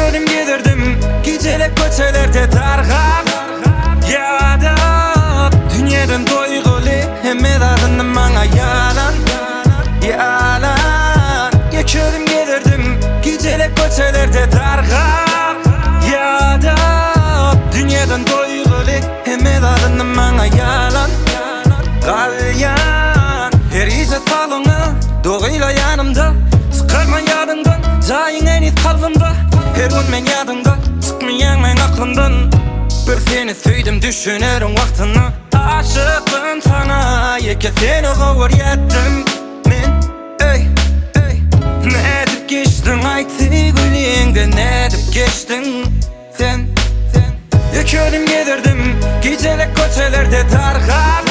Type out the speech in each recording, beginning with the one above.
Ýeke özüm gezerdim Gijelik köçelerde dargap Ýadap Dünýeden doýguly Hemme zadyny maňa ýalan Ýalan Ýeke özüm gezerdim Gijelik köçelerde dargap Ýadap Dünýeden doýguly Hemme zadyny maňa ýalan Galýan Her gije salyňa Dogyla ýanymda Çykarma ýadyňdan Jaýyň heniz kalbymda Her gün men ýadyňda Çykmaýaň meň aklymdan Bir seni söýdüm düşünerin wagtynda Aşykdym saňa Ýeke seni gowurýatdym Men Eý Eý Nädip geçdiň aýt söýgüliňden Nädip geçdiň Sen Sen Ýeke özüm gezerdim Gijelik köçelerde dargap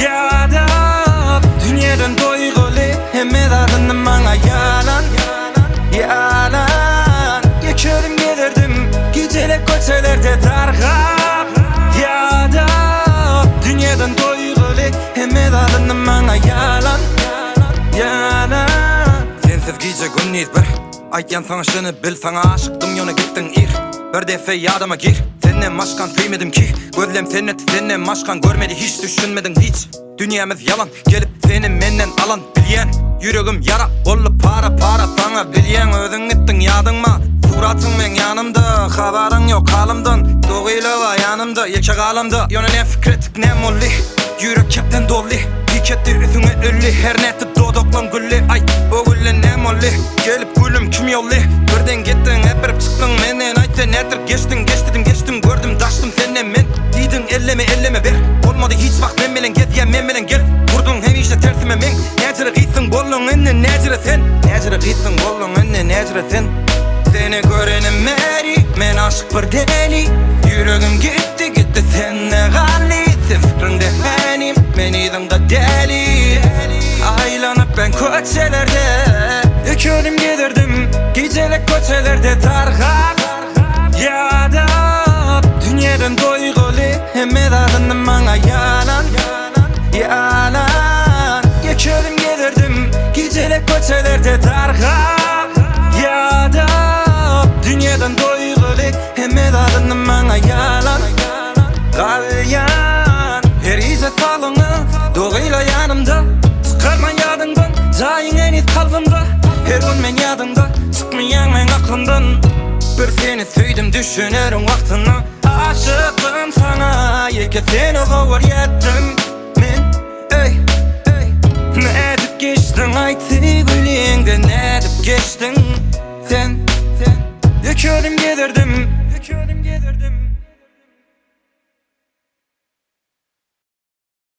Ýadap Dünýeden doýguly Hemme zadyny maňa ýalan Ýalan Ýeke özüm gezerdim Gijelik köçelerde dargap Ýadap Dünýeden doýguly Hemme zadyny maňa ýalan Ýalan Sensiz gije gündiz bir Aýtýan saňa şuny bil saňa aşykdym ýöne gitdiň ir Bir defe ýadyma gir Senden başgan söýmedim ki Gözlem senneti senden başgan görmedi hiç düşünmediň hiç Dünýämiz ýalan gelip seni menden alan bilýän Ýüregim ýara boldy para para saňa bilýäň özüň gitdiň ýadyňma Suratyň meň ýanymda habaryň ýok halymdan Dogyla ýanymda ýeke galamda Ýöne ne pikir etdik näme boldy Ýürek kepden doldy Diketdi üstüňe öldi Her nätip dodaklam gülli Aýt o gülden näme boldy Gelip gülüm kim ýoldy Birden gitdiň äpirip çykdyň menden Aýt sen nätdirip geçdiň Geç dedim geçdim gördüm daşdym senden men Diýdiň elleme elleme ber Bolmady hiç wagt men bilen gezýän men bilen gel Durduň hemişe tersime meň Näjire gyzsyň bolduň indi näjire sen Näjire gyzsyň bolduň indi näjire sen Seni görenim bäri men aşyk bir deli Ýüregim gitdi gitdi sende galdy Sen fikriňde hänim men yzyňda däli Aýlanyp ben köçelerde Ýeke özüm gezerdim Gijelik köçelerde dargap Ýadap Dünýeden doýguly Hemme zadyny maňa ýalan Ýalan Ýeke özüm gezerdim Gijelik köçelerde dargap Ýadap Dünýeden doýguly Hemme zadyny maňa ýalan Galýan Her gije salyňa Dogyla ýanymda Çykarma ýadyňdan Jaýyň heniz kalbymda Her gün men ýadyňda Çykmaýaň meň aklymdan Bir seni söýdüm düşünerin wagtynda Aşykdym saňa Ýeke seni gowurýatdym Men Eý Eý Nädip geçdiň aýt söýgüliňden Nädip geçdiň Sen Sen Ýeke özüm gezerdim.